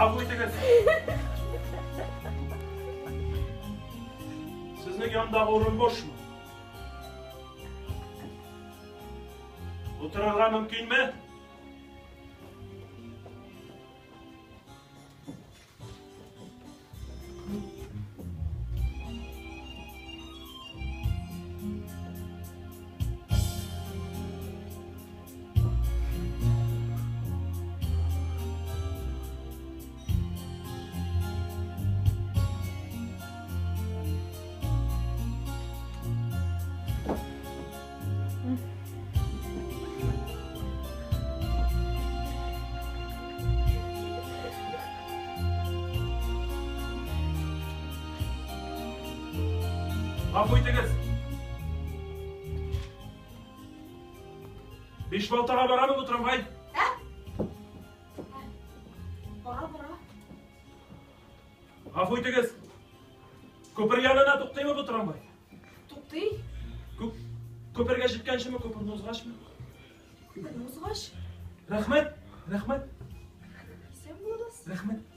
Гафу итегез. Сезнең яндагы урын бушмы? Утырырга мөмкинме? Гафу итегез. Бишбалтага барамы бу трамвай? Ә? Бара, бара. Гафу итегез. Күпер янына туктыймы бу трамвай? Туктый. Күп күпергә җиткәнчеме, күперне узгачмы? Күперне узгач. Рәхмәт, рәхмәт. Исән булыгыз. Рәхмәт.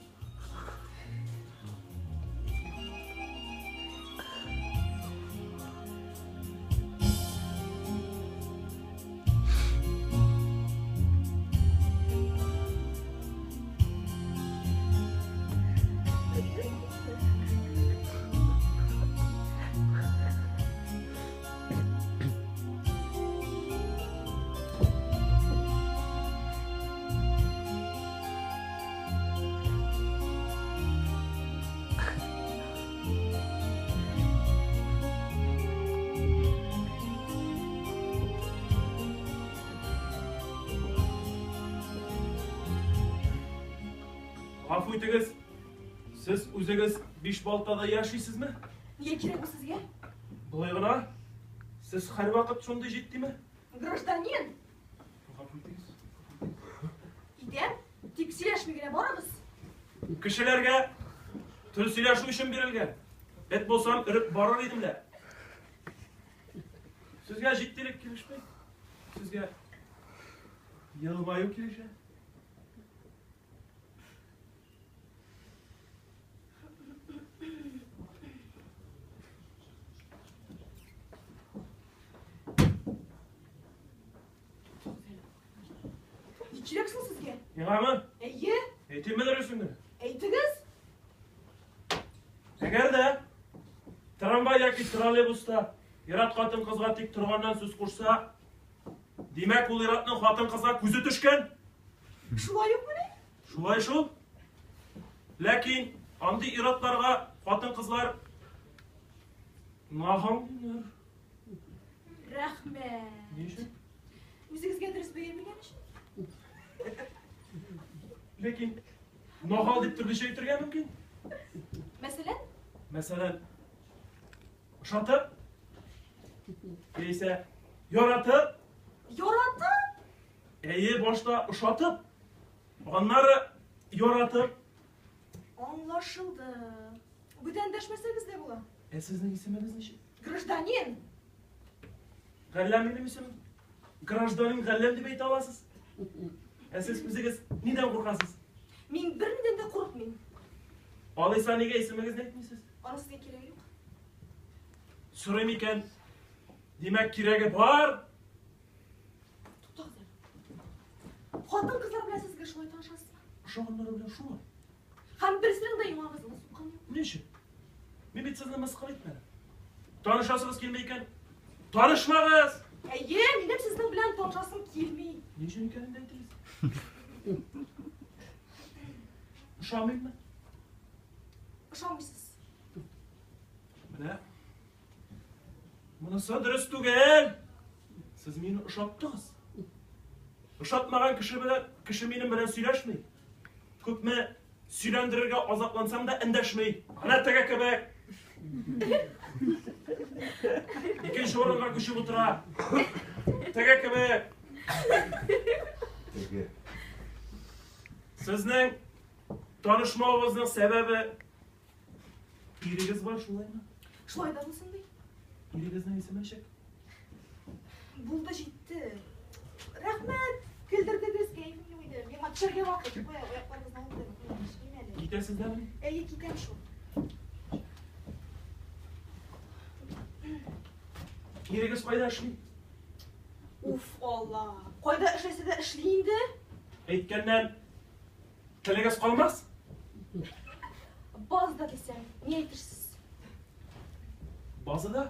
Гафу итегез, сез үзегез Бишбалтада яшисезме? Нигә кирәк бу сезгә? Болай гына? Сез һәрвакыт шундый җитдиме? Гражданин! Гафу итегез. Китәм, тик сөйләшми генә барыгыз. Кешеләргә тел сөйләшү өчен бирелгән. Эт булсам, өреп барыр идем лә. Сезгә җитдилек килешми. Сезгә елмаю килешә. Ни кирәк соң сезгә? Миңамы? Әйе. Әйтимме дөресен генә? Әйтегез. Әгәр дә трамвай яки троллейбуста ир-ат хатын-кызга тик торганнан сүз кушса, димәк, ул ир-атның хатын-кызга күзе төшкән. Шулай укмыни? Шулай шул. Ләкин андый ир-атларга хатын-кызлар нахал диләр. Рәхмәт. Ни өчен? Үзегезгә дөрес бәя биргән өчен. Ләкин нахал дип төрлечә әйтергә мөмкин. Мәсәлән? Мәсәлән, ошатып, яисә яратып. Яратып? Әйе, башта ошатып, аннары яратып. Аңлашылды. Бүтән дәшмәсәгез дә була. Ә сезнең исемегез ничек? Гражданин. Галләм минем исемем. Гражданин Галләм дип әйтә аласыз. Ә сез үзегез нидән куркасыз? Мин бернидән дә курыкмыйм. Алайса нигә исемегезне әйтмисез? Аның сезгә кирәге юк. Сорыйм икән, димәк кирәге бар. Туктагыз әле. Хатын-кызлар белән сез гел шулай танышасызмы? Ошаганнары белән шулай. Һәм берсенең дә яңагызны суккан юк. Ни өчен? Мин бит сезне мыскыл итмәдем. Танышасыгыз килми икән, танышмагыз! Әйе, минем сезнең белән танышасым килми. Ни өчен икәнен дә әйтегез. Ошамыйммы? Ошамыйсыз. Менә. Монысы дөрес түгел. Сез мине ошаттыгыз. Ошатмаган кеше белән кеше минем белән сөйләшми. Күпме сөйләндерергә азаплансам да эндәшми. Әнә теге кебек. Икенче урынга күчеп утыра. Теге кебек. Теге. Сезнең танышмавыгызның сәбәбе ирегез бар, шулаймы? Шулай да булсын ди. Ирегезнең исеме ничек? Булды җитте. Рәхмәт, көлдердегез, кәефем юк иде. Миңа төшәргә вакыт. Кая, аякларыгызны алып куйдым. Китәсез дәме? Әйе, китәм шул. Ирегез кайда эшли? Уф, Алла. Кайда эшләсә дә эшли инде. Әйткәннән телегез калмас? Базда дисәм, ни әйтерсез? Базада?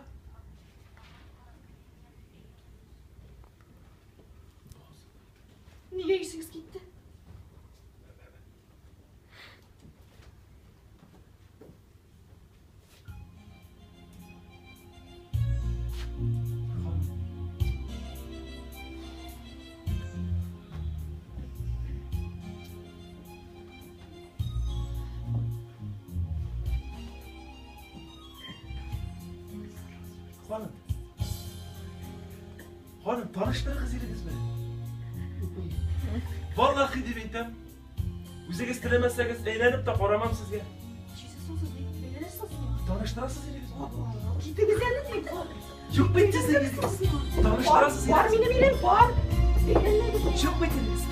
Нигә исегез китте? Ханым. Ханым, таныштырыгыз ирегез белән. Валлахи дип әйтәм. Үзегез теләмәсәгез, әйләнеп тә карамам сезгә. Нишлисез соң сез? Әйләнәсез соң миңа? Таныштырасыз ирегез белән. Китегез әле дим. Юк бит дисегез. Таныштырасыз Бар ирегез. минем ирем, бар. Әйләнмәгез. Юк бит ирегез.